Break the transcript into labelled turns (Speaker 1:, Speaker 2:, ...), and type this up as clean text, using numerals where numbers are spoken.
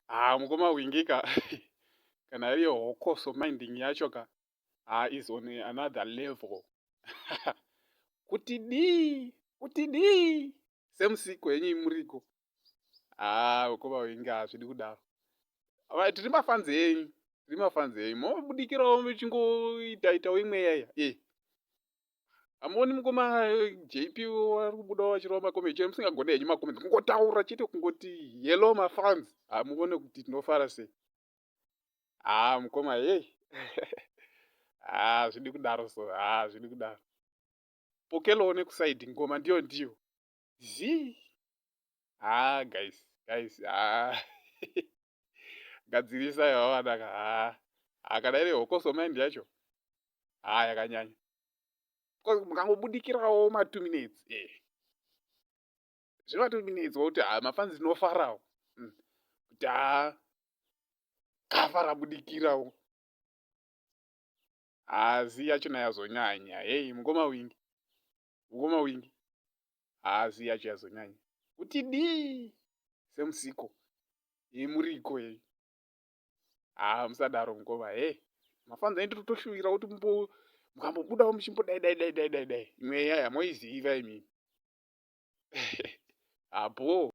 Speaker 1: Haa mukoma Wingi ka, kana iri hokoso minding yacho ka, haa is on another level. Kuti dii, kuti dii, semusiko henyu muriko. Haa mukoma Wingi, hazvidi kudaro. Tiri mafanzi enyu, tiri mafanzi enyu. Mobudikirawo muchingoitaitawo imwe yaya. Eh. Hamuoni mukoma JP vari kubudawo vachirova makomedi, chero musingagone henyu makomedi, kungotaura chete, kungoti "Hello mafans", hamuone kuti tinofara sei? Haa mukoma, hei, haa zvidi kudaro so, haa zvidi kudaro. Pokelowo nekusaidi ngoma ndiyo ndiyo zii. Haa guys, guys, haa gadzirisai vavanaka. Haa kana iri hokoso mind yacho, haa yakanyanya. Mukangobudikirawo ma 2 minutes, zvima 2 minutes, kuti haa mafanzi tinofarawo kuti haa gafa rabudikirawo. Hazi yachona yazonyanya. Hei mukoma Wingi, mukoma Wingi, hazi yacho yazonyanya. Kuti dii semusiko yemuriko yei. Haa musadaro mukoma. He mafanzi aindi totoshuvira kuti mukambobudawo muchimbodai dai dai dai dai dai, imwe yaya moiziva imimi. Hapo.